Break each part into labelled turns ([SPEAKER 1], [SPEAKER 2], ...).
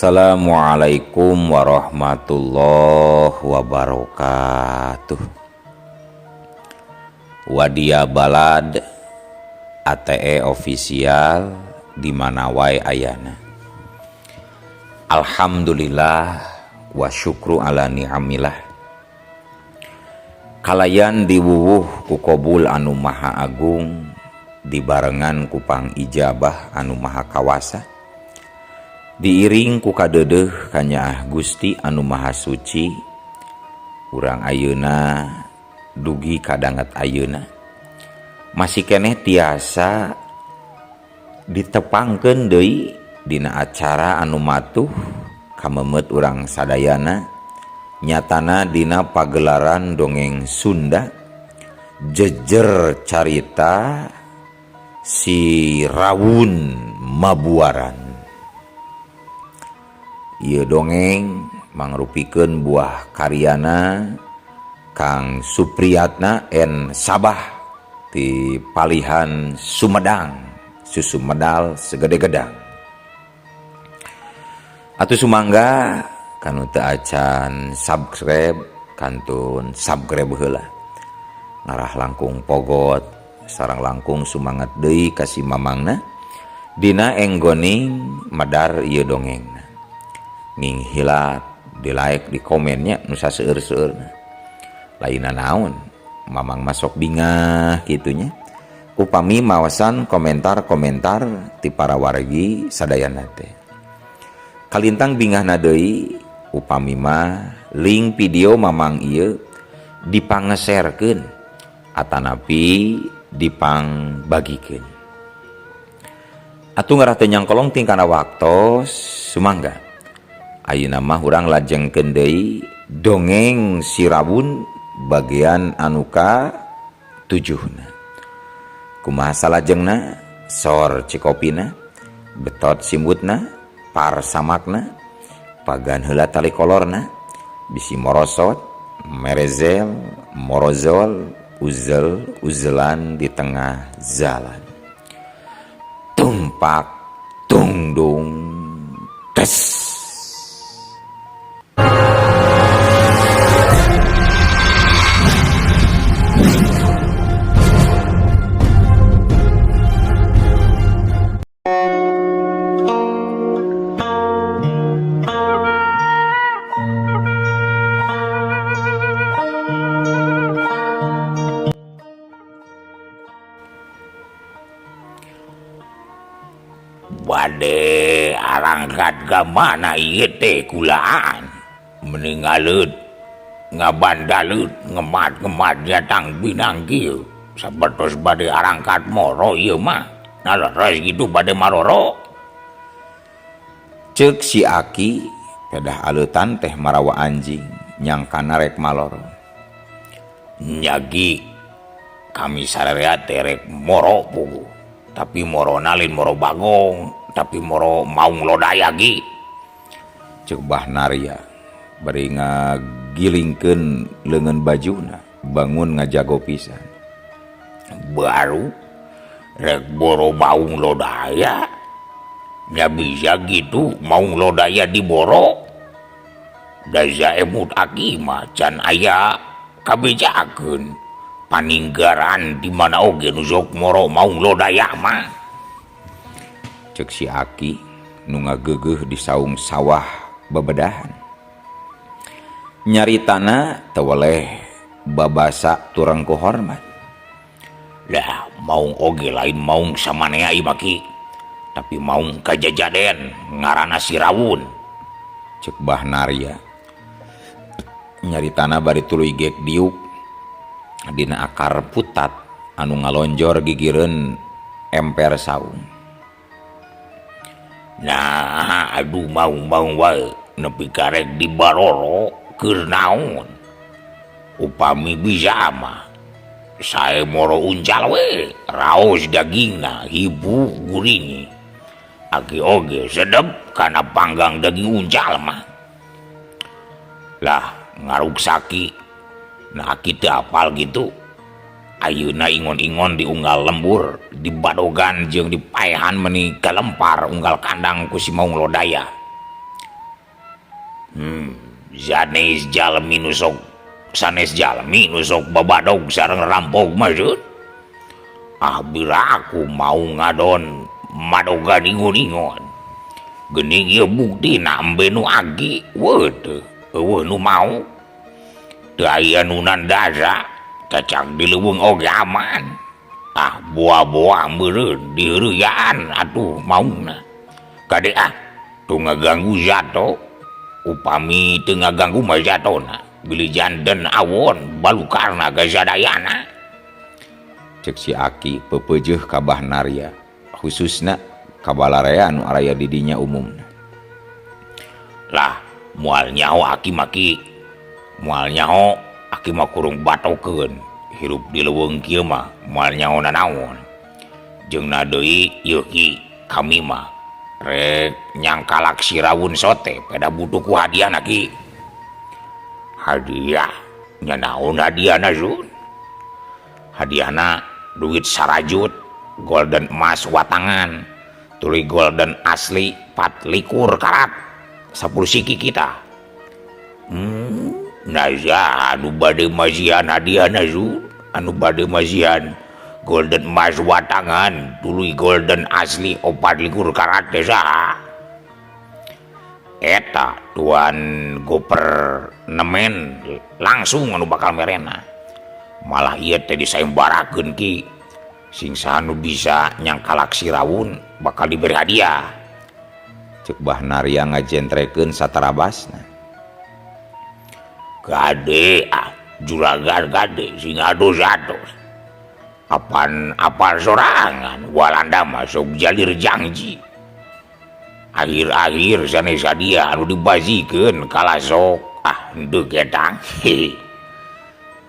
[SPEAKER 1] Assalamualaikum warahmatullahi wabarakatuh. Wadia Balad ATE official di mana wae ayana. Alhamdulillah wa syukru ala ni'amillah. Kalayan diwuwuh ku kobul anu maha agung dibarengan ku pangijabah anu maha kawasa. Diiring ku kadeudeuh kanyaah Gusti anu Maha Suci, urang ayeuna dugi kadanget ayeuna masih keneh tiasa ditepangkeun deui dina acara anu matuh kamemet urang sadayana, nyatana dina pagelaran dongeng Sunda jejer carita si Rawun Mabuaran. Ieu dongeng mangrupikeun buah karyana Kang Supriyatna N Sabah di Palihan Sumedang, susu medal segede gedang. Atuh sumangga kanu teu acan subscribe kantun subscribe heula. Ngarah langkung pogot sareng langkung sumangat deui ka si mamangna dina enggoning medar ieu dongengna. Nging hilap di like di komennya nu saseueur-seueurna. Lainna naon mamang masuk bingah kitunya upami mawasan komentar-komentar ti para wargi sadayana teh. Kalintang bingahna deui upami mah link video mamang ieu dipangeserkeun atanapi dipangbagikeun. Atuh ngarah teu nyangkolong tingkana waktos sumangga. Ayeuna mah urang lajengkeun deui dongeng si Rawun bagian anu ka tujuhna. Kumaha salajengna? Sor cikopina, betot simbutna, par samakna, pagan heula tali kolorna, bisi morosot, merezel, morozol, uzel, uzelan di tengah jalan. Tumpak, tungdung, tes.
[SPEAKER 2] Bade arangkat ka mana ieu teh kulaan meningaleut ngabandaleut ngemat-ngemat jatang binang kieu sapertos bade arangkat moro ieu mah naleres kitu bade maroro.
[SPEAKER 1] Ceuk si Aki pedah aleutan teh marawa anjing nyangkana rek maloro.
[SPEAKER 2] Nyagi kami sararea teh rek moro puguh, tapi moro nalin moro bagong, tapi moro maung lodaya gi.
[SPEAKER 1] Ceuk Bah Narya bari ngagilingkeun leungeun bajuna bangun ngajago pisan.
[SPEAKER 2] Baru rek boro maung lodaya nya bisa gitu maung lodaya diboro. Da emut aki mah can aya kabejakeun paninggaran di mana oge nu sok moro maung lodaya mah.
[SPEAKER 1] Ceuk si Aki nu ngageugeuh di saung sawah bebedahan. Nyaritana teu weleh babasa turang ku hormat.
[SPEAKER 2] Lah maung oge lain maung samanea ieu mah ki, tapi maung kajajaden ngaranna si Rawun.
[SPEAKER 1] Ceuk Bah Narya. Nyaritana bari tuluy gek diuk dina akar putat anu ngalonjor gigireun emper saung.
[SPEAKER 2] Nah, aduh maung-maung wae nepi karek di baroro keur naon. Upami bisa mah sae moro uncal we, raos dagingna hibu guringi. Aki oge sedep kana panggang daging uncal mah. Lah ngaruksaki. Nah aki teu apal gitu. Ayeuna ingon-ingon di unggal lembur, di badogan jeung di paehan meni kalempar unggal kandang ku si Maung Lodaya. Sanes jalmi nu sok sanes jalmi nu sok babadog sareng rampok mah Sun. Ah bira aku mau ngadon madogan ingon-ingon. Geuning ieu buktina embe nu agi weuh teu eueuh nu mau. Teu aya nu nandasa cacak di leuweung oge aman. Ah boa-boa meureun diheureuyan atuh maungna. Kade ah teu ngaganggu jato. Upami teu ngaganggu mah jatona bilih janten awon balukarna ka sadayana.
[SPEAKER 1] Cek si Aki pepeujeuh ka Bah Narya khususna ka balarea anu araya di dinya umumna.
[SPEAKER 2] Lah moal nyaho aki mah ki moal nyaho aki mah kurung batokeun hirup di leuweung kieu mah moal nyaho nanaon. Jeung na deui ieu ki kami mah rek nyangkalak si Rawun sote peda butuh ku hadiahna ki. Hadiah nya naon hadiahna Sun? Hadiahna duit sarajut golden emas watangan tuluy golden asli 24 karat 10 siki kita. Nah ya anu bade mazian hadiahna Sun, anu bade mazian golden emas watangan tuluy golden asli 24 karat teh saha? Eta tuan goper nemen langsung anu bakal merena. Malah ieu teh disayembarakeun ki sing saha nu bisa nyangkalak si Rawun bakal diberi hadiah.
[SPEAKER 1] Cek Bah Narya ngajentrekeun satarabasna.
[SPEAKER 2] Gade ah juragan gade sing ados-ados. Apan apal sorangan Walanda masuk jalir jangji. Akhir-akhir sanes hadiah anu dibazikeun kalah sok ah henteu ketang.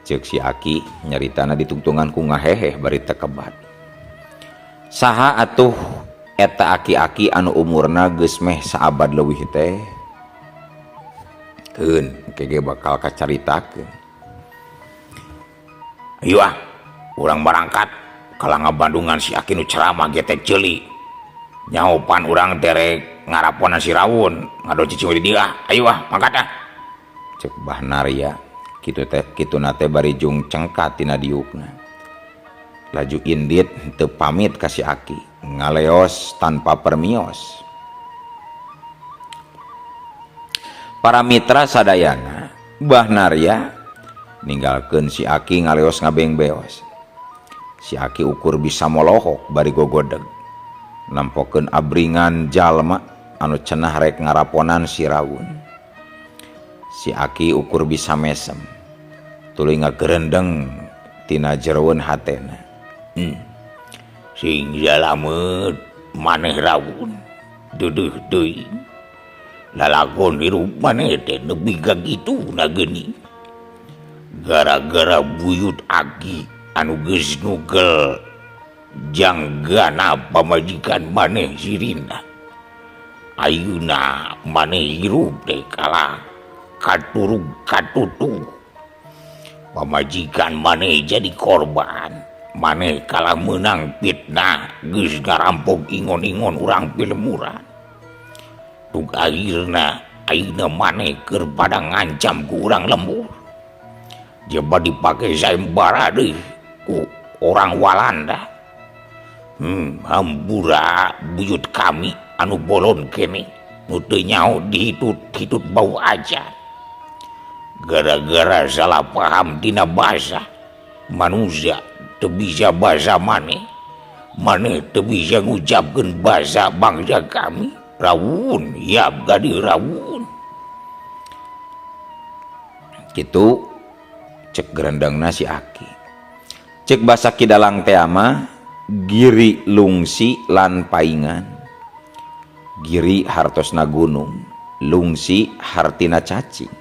[SPEAKER 1] Cek si Aki nyaritana ditungtungan ku ngaheheh bari tekebat. Saha atuh eta aki-aki anu umurna geus meh saabad leuwih teh? Keun engke ge bakal kacaritakeun.
[SPEAKER 2] Ayo ah, urang barangkat kalah ngabandungan si Aki nu ceramah getek ceuli. Nyaopan urang terek ngaraponan si Rawun ngado cicing di dia. Ayo ah, mangkat ah.
[SPEAKER 1] Cek Bah Narya kitu teh kituna teh bari jung cengkat tina diukna. Laju indit teu pamit ka si Aki, ngaleos tanpa permios. Para mitra sadayana, Bah Narya ninggalkeun si Aki ngaleos ngabengbeos. Si Aki ukur bisa molohok bari gogodeg. Nampokeun abringan jalma anu cenah rek ngaraponan si Rawun. Si Aki ukur bisa mesem. Tuluy ngagerendeng tina jeroeun hatena.
[SPEAKER 2] Sing salamet maneh Rawun deudeuh deui. Lalakon hirup maneh teh nepi ka kituna geuning. Gara-gara buyut Aki anu geus nugel janggana pamajikan maneh sirina. Ayeuna maneh hirup teh kalah katurug katutuh. Pamajikan maneh jadi korban. Maneh kalah meunang fitnah geus ngarampok ingon-ingon urang pilemuran. Tug akhirna ayeuna maneh keur pada ngancam ku urang lembur. Jeba dipake sayembara deui ku orang Walanda. Hampura buyut kami anu bolon kene nu teu nyaho dihitut-hitut bau aja. Gara-gara salah paham tina bahasa manusia teu bisa bahasa maneh, maneh teu bisa ngucapkeun bahasa bangsa kami. Rawun, ya gadi rawun.
[SPEAKER 1] Kitu cek gerendengna si Aki. Cek basa Ki Dalang teh mah giri lungsi lan paingan. Giri hartosna gunung, lungsi hartina cacing.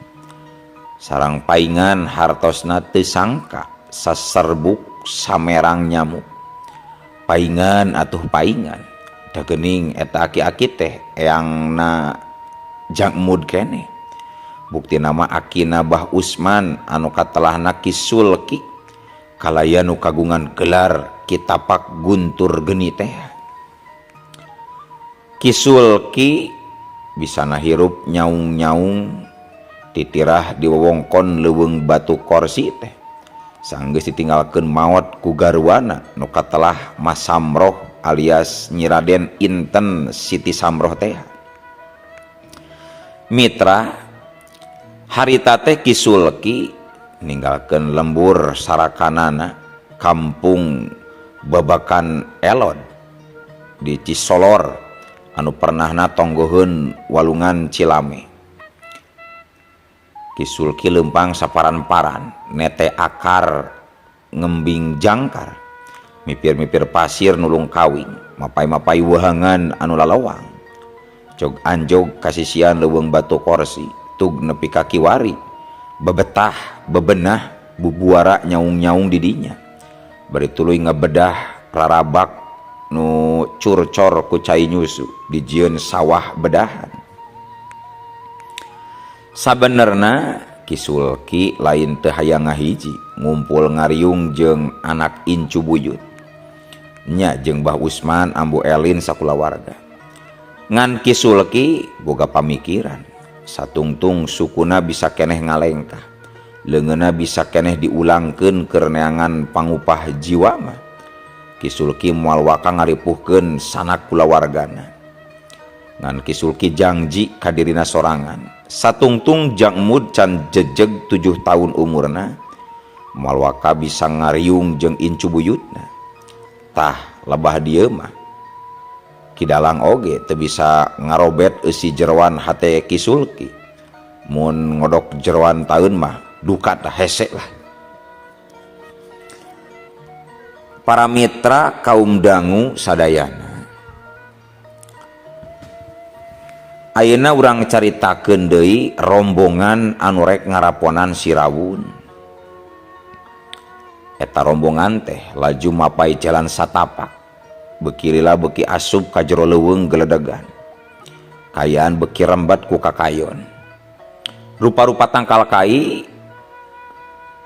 [SPEAKER 1] Sarang paingan hartosna teu sangka saserbuk samerang nyamuk. Paingan atuh paingan. Da geuning eta aki-aki teh eangna jangmud keneh. Bukti nama akina Bah Usman anu katelahna Ki Sulki kalaya nu kagungan gelar Kitapak Guntur Geni teh. Ki Sulki bisana hirup nyaung-nyaung Titirah di wewengkon Leuweung Batu Korsi teh sanggeus ditinggalkeun maot ku garwana nu katelah Mas Samroh alias Nyi Raden Inten Siti Samroh teh. Mitra harita teh Ki Sulki ninggalkeun lembur sarakanana kampung Babakan Elod di Cisolor anu pernahna tonggoheun walungan Cilame. Ki Sulki leumpang saparan-paran nete akar ngembing jangkar mipir-mipir pasir nulung kawing mapai-mapai wahangan anu lalawang jog anjog kasisian leuweung Batu Korsi tug nepi ka kiwari bebetah bebenah bubuara nyaung-nyaung didinya bari tuluy ngabedah rarabak nu curcor ku cai nyusu dijieun sawah bedahan. Sabenerna Ki Sulki lain teu hayang ngahiji ngumpul ngariung jeung anak incu buyut nya jeung Bah Usman Ambu Elin sakulawarga. Ngan Ki Sulki boga pamikiran satungtung sukuna bisa keneh ngalengkah leungeunna bisa keneh diulangkeun keur neangan pangupah jiwa mah. Ki Sulki moal waka ngaripuhkeun sanak kulawargana. Ngan Ki Sulki jangji ka dirina sorangan satungtung Jang Mud can jejeg 7 tahun umurna moal waka bisa ngariung jeung incu buyutna. Tah lebah dieu mah Ki Dalang oge teu bisa ngarobet eusi jeroan hate Ki Sulki. Mun ngodok jeroan taeun mah duka tah hese lah. Para mitra kaum dangu sadayana, ayeuna urang caritakeun deui rombongan anu rek ngaraponan Sirawun. Eta rombongan teh laju mapai jalan satapak, beuki lila beuki asup ka jero leuweung geledegan. Kayaan beuki rembat ku kakayon. Rupa-rupa tangkal kai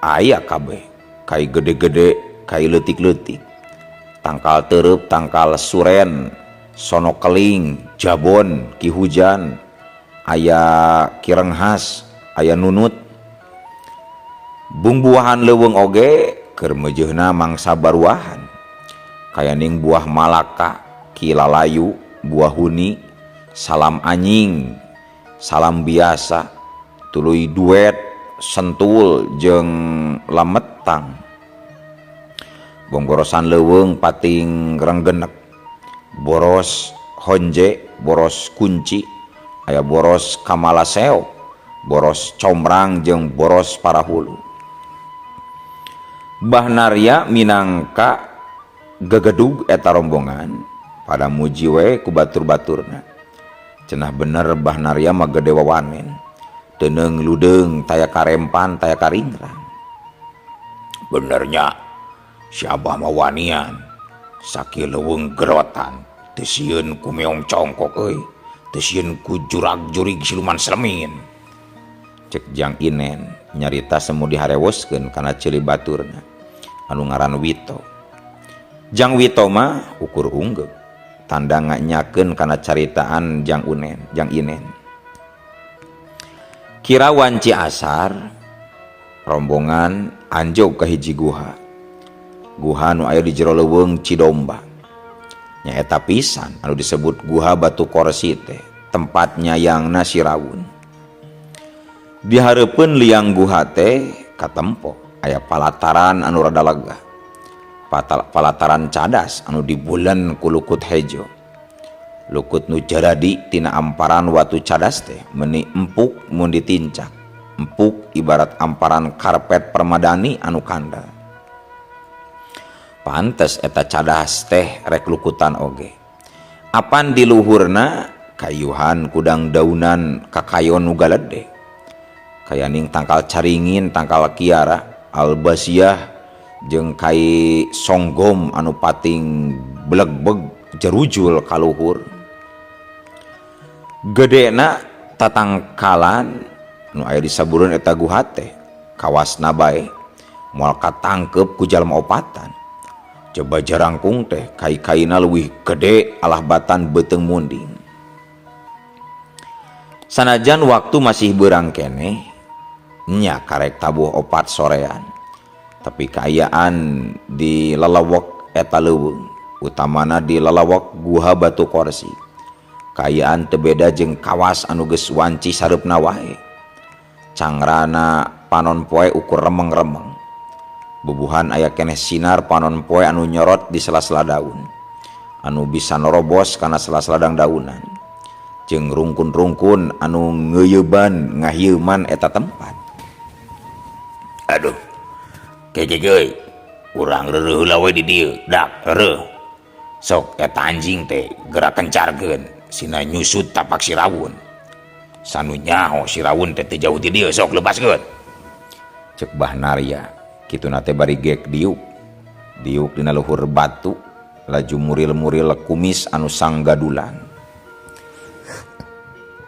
[SPEAKER 1] aya kabeh, kai gede-gede, kai leutik-leutik. Tangkal teureub, tangkal suren, sono keling, jabon, ki hujan, aya kirenghas, aya nunut. Bungbuahan leuweung oge keur meujeuhna mangsa baruahan. Kayaning buah malaka, kilalayu, buah huni, salam anjing, salam biasa, tuluy duet, sentul jeung lametang. Bonggorosan leuweung pating renggenek. Boros honje, boros kunci, aya boros kamala seok, boros comrang jeung boros parahulu. Bah Narya minangka gegedug eta rombongan pada muji we ku batur-baturna. Cenah bener Bah Narya mah gede wawanen, teuneung ludeung taya karempan taya karingrang.
[SPEAKER 2] Benernya si Abah mah wanian sakieu leuweung gerotan teu sieun ku meong congkok euy, teu sieun ku jurag-jurig siluman selemin.
[SPEAKER 1] Cek Jang Inen nyarita semu diharewoskeun kana ceuli baturna anu ngaran Wito. Jang Wito mah ukur unggep tanda nganyakeun kana caritaan Jang Unen, Jang Inen. Kira wanci asar rombongan anjog ka hiji guha. Guha nu aya di jero leuweung Cidomba. Nyaeta pisan anu disebut Guha Batu Korsi teh, tempatnya yang Sirawun. Di hareupeun liang guha teh katempo aya palataran anu rada lega. Palataran cadas anu dibulen ku lukut hejo. Lukut nu jaradi tina amparan watu cadas teh meuni empuk mun ditincak. Empuk ibarat amparan karpet permadani anu kandel. Pantes eta cadas teh rek lukutan oge. Apan di luhurna kayuhan kudang daunan kakayon nu galede. Kayaning tangkal caringin, tangkal kiara, albasiah jeung kai songgom anu pating blegbeg jerujul kaluhur. Gedena tatangkalan nu aya di sabureun eta guha teh kawasna bae moal katangkeup ku jalma opatan. Coba jarangkung teh kai-kaina leuwih gede alah batan beuteung munding. Sanajan waktu masih beurang keneh, Nya karek tabuh opat sorean. Tapi kaayaan di lalawak eta leuweung, utamana di lalawak Guha Batu Korsi. Kaayaan teu beda jeung kawas anu geus wanci sareupna wae. Cangrana panon poe ukur remeng-remeng. Bubuhan aya keneh sinar panon poe anu nyorot di sela-sela daun, anu bisa norobos kana sela-sela dangdaunan. Jeung rungkun-rungkun anu ngeuyeban ngahieuman eta tempat.
[SPEAKER 2] Aduh. Keke euy, urang reureuh heula we di dieu, dak reureuh. Sok eta anjing teh geura kencarkeun, sina nyusut tapak si Rawun. Sanu nyaho si Rawun teh teu jauh ti dieu, sok lepaskeun.
[SPEAKER 1] Cek Bah Narya, kituna teh bari gek diuk. Diuk dina luhur batu, laju muril-muril kumis anu sanggadulan.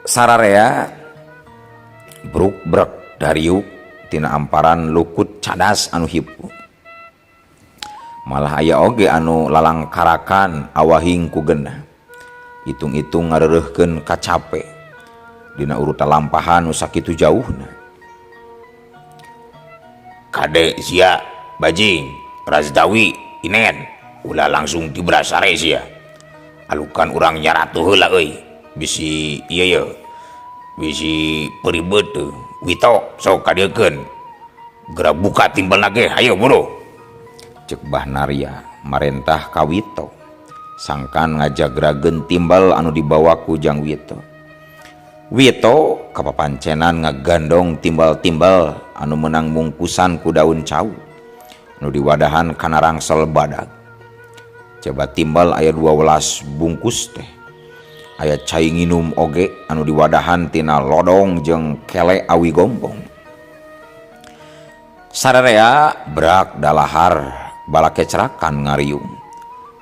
[SPEAKER 1] Sararea bruk-brek dariuk tina amparan lukut cadas anu hipu. Malah aya oge anu lalangkarakan awahing ku genah. Hitung-hitung ngareureuhkeun kacape dina urutan lampahan nu sakitu jauhna.
[SPEAKER 2] Kade sia bajing Razdawi inen ulah langsung tibrasare sia. Alukan urang nyaratu heula euy. Bisi ieu ye. Bisi peribet teu. Wito sok kadieukeun. Geura buka timbelna ge hayu buru.
[SPEAKER 1] Cek Bah Narya marentah ka Wito. Sangkan ngajagrageun timbel anu dibawa ku Jang Wito. Wito kapapancenan ngagandong timbel-timbel anu meunang mungkusan ku daun cau nu diwadahan kana rangsel badag. Coba timbel aya 12 bungkus teh. Aya cai nginum oge anu diwadahan tina lodong jeung kele awi gombong. Sararea brak dalahar balakecrakan ngariung.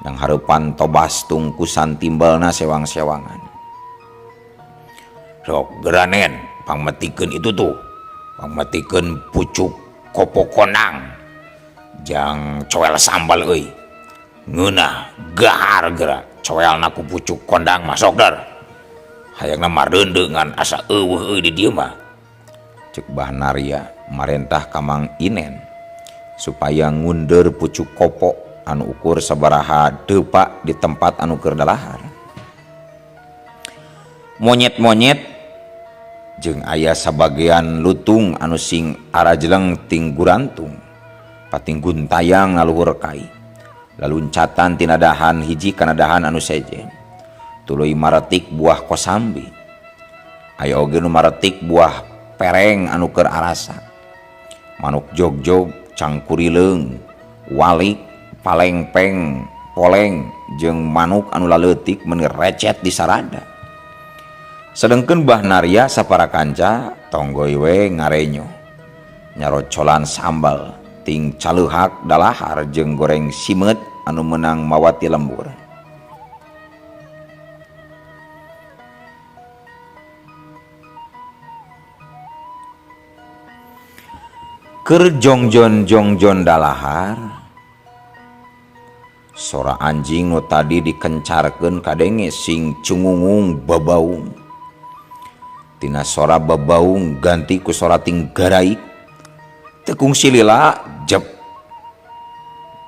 [SPEAKER 1] Yang hareupan tobas tungkusan timbelna sewang-sewangan.
[SPEAKER 2] Sok geranen pangmetikeun itu tuh. Pangmetikeun pucuk kopo konang. Jang coel sambal euy. Ngeunah gahar geura coelna ku pucuk kondang mah sok dar. Hayangna mareundeung ngan asa eueuh euy di dieu mah.
[SPEAKER 1] Cek Bah Narya marentah ka Mang Inen supaya ngundur pucuk kopo anu ukur sabaraha deupa di tempat anu keur dalahar. Monyet-monyet jeung aya sabagean lutung anu sing arajleng ting gurantung pating guntayang ngaluhur kai. Laluncatan tina dahan hiji kana dahan anu sejen. Tuluy maretik buah kosambi. Aya oge nu maretik buah pereng anu keur arasa. Manuk jogjog, cangkurileung, walik, palengpeng, poleng jeung manuk anu laleutik meuni recet di sarada. Sedengkeun Bah Narya sapara kanca tonggoy we ngarenyo. Nyarocolan sambal ting caleuhak dalahar jeung goreng simeut anu meunang mawati lembur. Keur jongjon-jongjon dalahar, sora anjing nu tadi dikencarkeun kadenge sing cungungung babaung. Tina sora babaung ganti ku sora ting garaik. Tekung silila jep.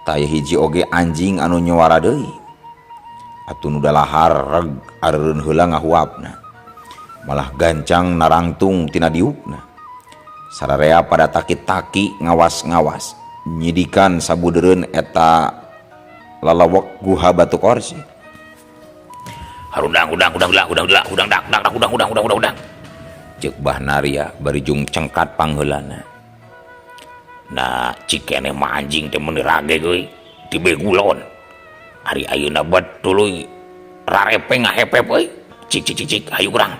[SPEAKER 1] Taya hiji oge anjing anu nyuara deui. Atuh nu dalahar reg areureun heula ngahuapna. Malah gancang narangtung tina diukna. Sararea pada taki-taki ngawas-ngawas nyidikan sabudeureun eta lalawak Guha Batu Korsi.
[SPEAKER 2] Harudang udang udang udang udang udang udang dak dak udang udang udang udang udang.
[SPEAKER 1] Ceuk Bah Narya bari jung cengkat pangheulana.
[SPEAKER 2] Nah, cikene mah anjing teh meuni rage euy, dibegulon. Ari ayeuna bet tuluy rarepe ngahepep euy. Cik cik cik cik hayu urang.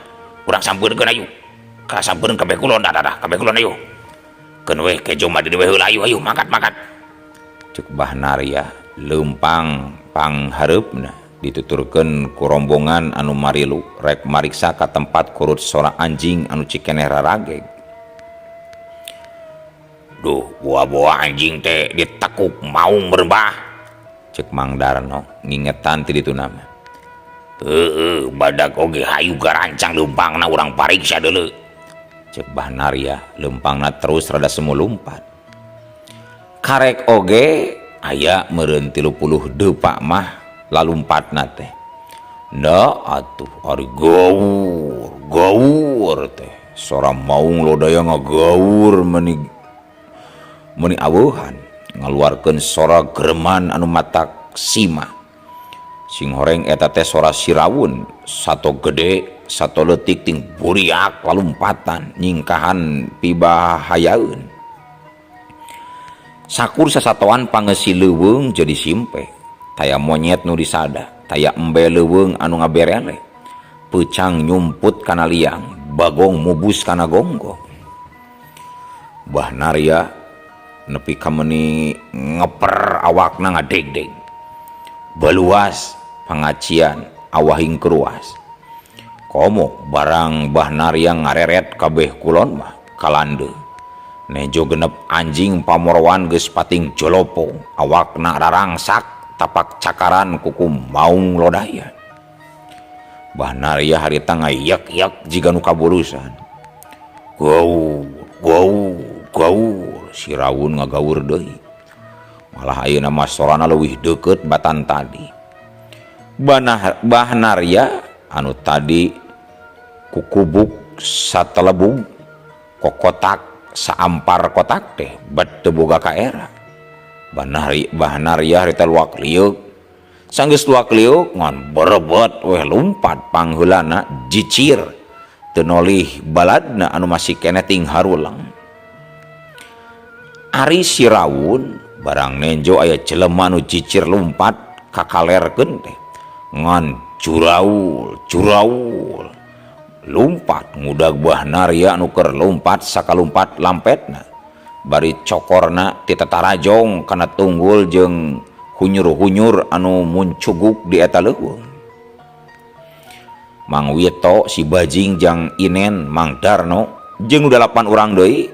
[SPEAKER 2] Urang sampeurkeun hayu. Ka sampeurkeun ka begulon dah dah ka begulon hayu. Keun weh kejo mah di we heula hayu hayu mangkat mangkat.
[SPEAKER 1] Ceuk Bah Narya leumpang panghareupna dituturkeun ku rombongan anu marilu rek mariksa ka tempat kurut sora anjing anu cikeneh rarageg.
[SPEAKER 2] Duh, buah-buah anjing teh ditekuk maung berbah.
[SPEAKER 1] Ceuk Mang Darno ngingetan ti ditu nama.
[SPEAKER 2] Heeh, badak oge hayu garancang leumpangna urang pariksa deuleu.
[SPEAKER 1] Cek Bah Narya lempangna terus rada semu lumpat. Karek oge aya meureun 30 depak mah lalumpatna teh. Da atuh ari gaur gaur teh sora Maung Lodaya ngagaur meni meni aweuhan ngaluarkeun sora greman anu matak sima. Sing horeng eta teh sora sirawun sato gede sato leutik ting buriak lalumpatan nyingkahan pibahayaeun. Sakur sasatoan pangeusi leuweung jadi simpe taya monyet nu disada taya embe leuweung anu ngaberele peucang nyumput kana liang bagong mubus kana gonggong. Bah Narya nepi ka meuni ngeper awakna ngadegdeg baluas pangacian awahing keruas. Komo barang Bah Narya ngareret kabeh kulon mah kalande. Nejo genep anjing pamorowan geus pating jolopo awakna rarangsak tapak cakaran kuku Maung Lodaya. Bah Narya harita ngayak-yak jiga nu kabulusan. Gaur gaur gaur sirawun ngagaur deui. Malah ayeuna mah sorana leuwih deukeut batan tadi. Bah Narya anu tadi kukubuk satelebug kokotak saampar kotak teh bet teu boga ka era. Bah Narya harita luak liuk. Sanggeus luak liuk ngan berebet weh lumpat pangheulana jicir teu nolih baladna anu masih keneh ting harulang. Ari sirawun barang nenjo aya jelema nu jicir lumpat kakalerkeun teh ngan juraul juraul lumpat ngudag Bah Narya nu keur lumpat sakalumpat lampetna bari cokorna ti tatarajong kana tunggul jeung hunyur-hunyur anu muncuguk di eta leuweung. Mang Wito si Bajing jang Inen Mang Darno jeung nu 8 urang deui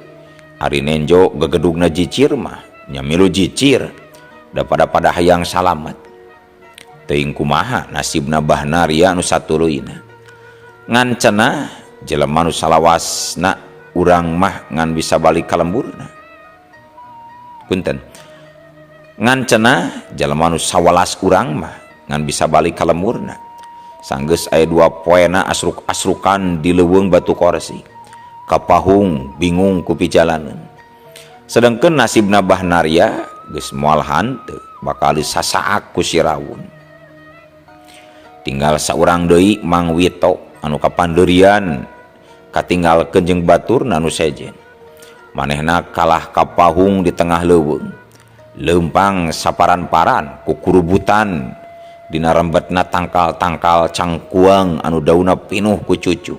[SPEAKER 1] ari nenjo gegedugna jicir mah nya milu jicir da pada-pada hayang salamet. Teuing kumaha nasibna Bah Narya nu satuluyna. Ngan cenah jelema nu salawasna urang mah ngan bisa balik ka lemburna. Punten. Ngan cenah jelema nu sawalas urang mah ngan bisa balik ka lemburna. Sanggeus aya 2 poena asruk-asrukan di leuweung batu korsi. Kapahung bingung ku pijalaneun. Sedengkeun nasibna Bah Narya geus moal hanteu bakal disasaak ku sirawun. Tinggal saurang deui Mang Wito anu kapanderian katinggalkeun jeung baturna nu sejen. Manehna kalah kapahung di tengah leuweung. Leumpang saparan-paran kukurubutan dina rembetna tangkal-tangkal cangkuang anu dauna pinuh ku cucu.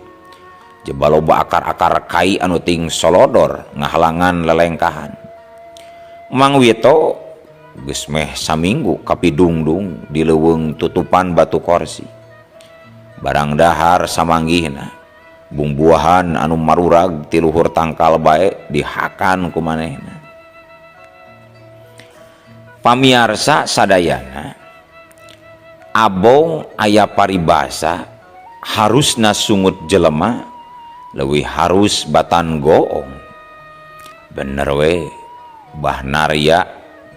[SPEAKER 1] Jeba loba akar-akar kai anu ting solodor ngahalangan lelengkahan. Mang Wito geus meh saminggu kapidungdung di leuweung tutupan batu korsi. Barang dahar samanggihna, bumbuahan anu marurag ti luhur tangkal bae dihakan ku manehna. Pamiarsa sadayana, abong aya paribasa harusna sungut jelema leuwih harus batan goong. Bener we Bah Narya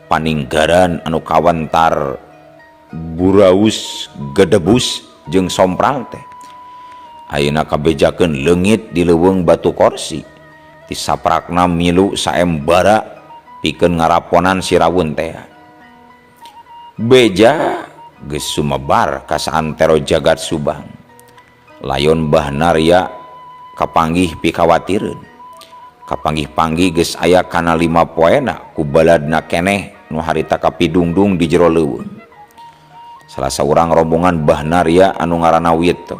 [SPEAKER 1] paninggaran anu kawentar buraus gedebus jeung sompral teh ayeuna kabejakeun leungit di leuweung batu korsi ti saprakna milu saembara pikeun ngaraponan sirawun teh. Beja geus sumebar ka saantero jagat Subang. Layon Bah Narya kapanggih pikawatireun. Kapanggih-panggih geus aya kana 5 poena ku baladna keneh nu harita kapidungdung di jero leuweung. Salah saurang rombongan Bah Narya anu ngaranna Wito.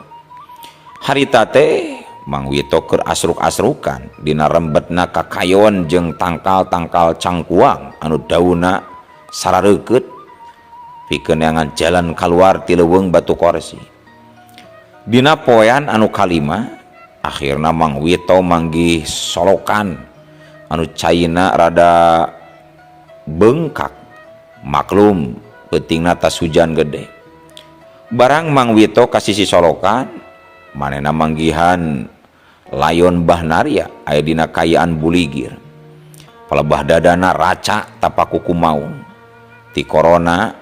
[SPEAKER 1] Harita teh Mang Wito keur asruk-asrukan dina rembetna kakayon jeung tangkal-tangkal cangkuang anu daunna sarareukeut pikeun neangan jalan kaluar ti leuweung batu korsi. Dina poean anu kalima akhirna Mang Wito manggih solokan anu caina rada bengkak maklum peutingna tas hujan gede. Barang Mang Wito ka sisi solokan manehna manggihan Layon Bah Narya aya dina kayaan buligir. Palebah dadana raca tapaku ku maung. Ti korona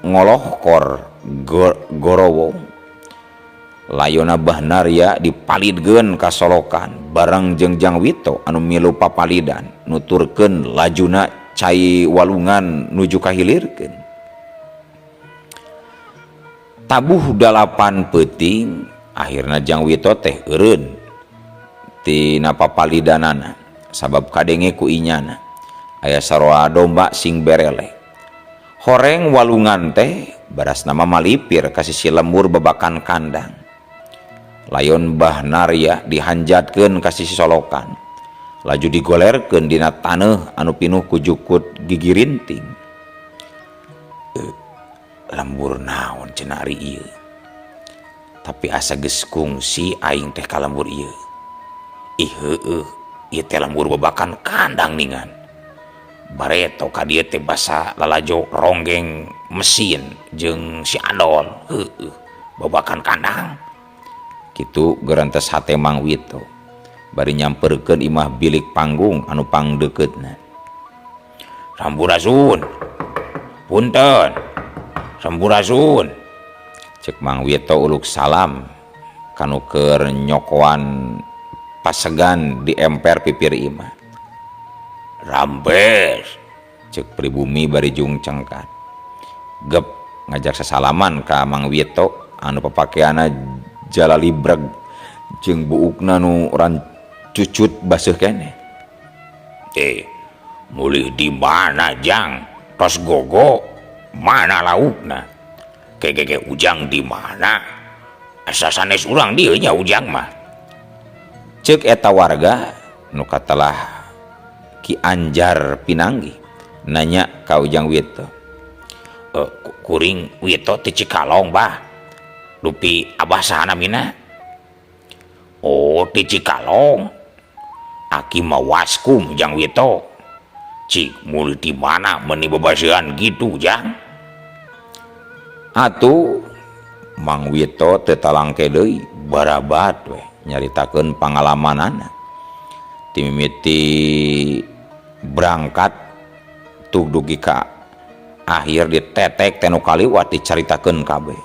[SPEAKER 1] ngolohkor gorowo. Layona Bah Narya dipalidkeun ka solokan bareng jeung Jang Wito anu milu papalidan nuturkeun lajuna cai walungan nuju kahilirkeun. Tabuh 8 peuting akhirna Jang Wito teh eureun tina papalidanana sabab kadenge ku inyana aya saroa domba sing berele. Horeng walungan teh baras nama malipir ka sisi lembur babakan kandang. Layon Bah Narya dihanjatkeun ka sisi solokan laju digolerkeun dina taneuh anu pinuh ku jukut gigirinting. Lembur naon cenah ari ieu, tapi asa geus kungsi aing teh ka lembur ieu. Ih heueuh, ieu teh lembur babakan kandang ningan. Bareto ka dieu teh basa lalajo ronggeng mesin jeung si Adol. Heueuh, babakan kandang. Kitu gerantes hate Mang Wito bari nyamperkeun imah bilik panggung anu pangdeukeutna.
[SPEAKER 2] Sampurasun. Punten. Sampurasun.
[SPEAKER 1] Cek Mang Wito uluk salam kanu keur nyokoan pasegan di emper pipir imah.
[SPEAKER 2] Rampes.
[SPEAKER 1] Cek pribumi bari jung cengkat. Gep ngajak sasalaman ka Mang Wito anu papakeana jalalibreg jeung buukna nu rancucut baseuh keneh.
[SPEAKER 2] Mulih di mana Jang? Tos gogo mana laukna? Kegege Ujang di mana? Asa sanes urang dieu nya Ujang mah.
[SPEAKER 1] Ceuk eta warga nu katelah Ki Anjar pinanggih nanya ka Ujang Wito.
[SPEAKER 2] Kuring Wito ti Cikalong bah. Dupi abah saha namina? Oh, ti Cikalong. Aki mah waskum Jang Wito. Cik mulih di mana meuni babaseuan gitu Jang?
[SPEAKER 1] Atuh Mang Wito teu talangke deui barabat we nyaritakeun pangalamanana. Ti mimiti berangkat tug dugi ka akhir ditetek teh nu kaliwat dicaritakeun kabeh.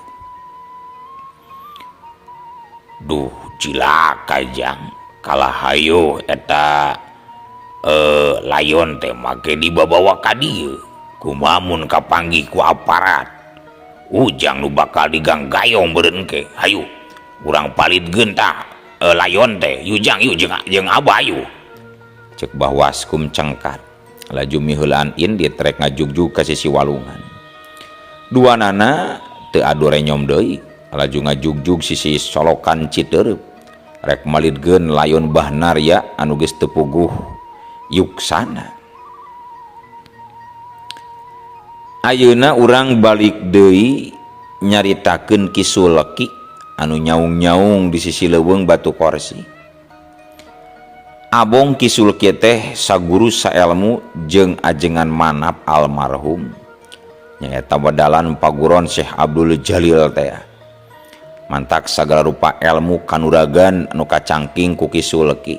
[SPEAKER 2] Duh cilaka Jang, kalah hayo eta layon teh make dibabawa ka dieu. Kumaha mun kapanggih ku aparat? Ujang nu bakal diganggayong beureun ke. Hayu urang palidkeun tah layon teh. Yu Jang, yu jeung Abah yu.
[SPEAKER 1] Cek Bah Waskum cengkat laju miheulaan indit rek ngajugjug ka sisi walungan. Duanana teu adu renyom deui laju ngajugjug sisi solokan Citeureup rek malidkeun layon Bah Narya anu geus teu puguh yuksana. Ayeuna urang balik deui nyaritakeun Ki Suleki anu nyaung-nyaung di sisi leuweung batu korsi. Abong Ki Suleki teh saguru saelmu jeung ajengan manap almarhum nyaeta wedalan paguron Syekh Abdul Jalil teh. Mantak sagala rupa elmu kanuragan anu kacangking ku Ki Suleki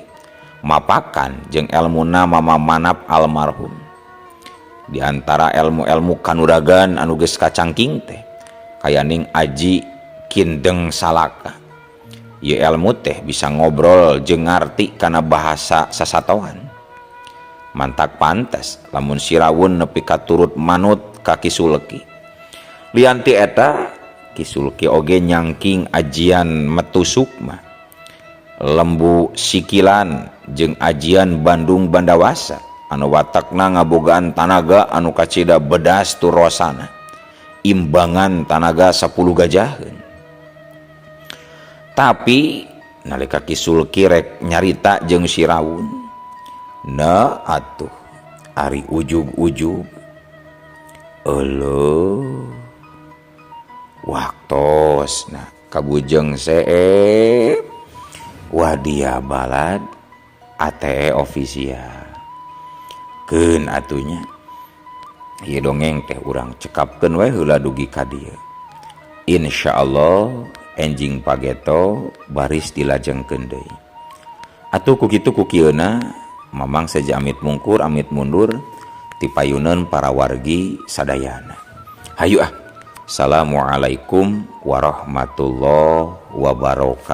[SPEAKER 1] mapakan jeung elmuna mama manap almarhum. Di antara elmu-elmu kanuragan anu geus kacangking teh kayaning aji kindeng salaka. Ieu elmu teh bisa ngobrol jeung ngarti kana bahasa sasatoan. Mantak pantes lamun sirawun nepi ka turut manut ka Ki Suleki. Lian ti eta Ki Suleki oge nyangking ajian metu sukma, lembu sikilan jeung ajian Bandung Bandawasa anu watakna ngabogaan tanaga anu kacida bedas turosana, imbangan tanaga 10 gajaheun. Tapi nalika Ki Sulki rek nyarita jeung Sirawun, na atuh ari ujug-ujug euleuh waktosna kabujeng seep wadia balad ATE official. Keun atunya ieu dongeng teh urang cekapkeun we heula dugi ka dieu. Insyaallah enjing pageto baris dilajengkeun deui. Atuh ku kitu ku kieuna Mamang seja amit mungkur amit mundur ti payuneun para wargi sadayana. Hayu ah. Assalamualaikum warahmatullahi wabarakatuh.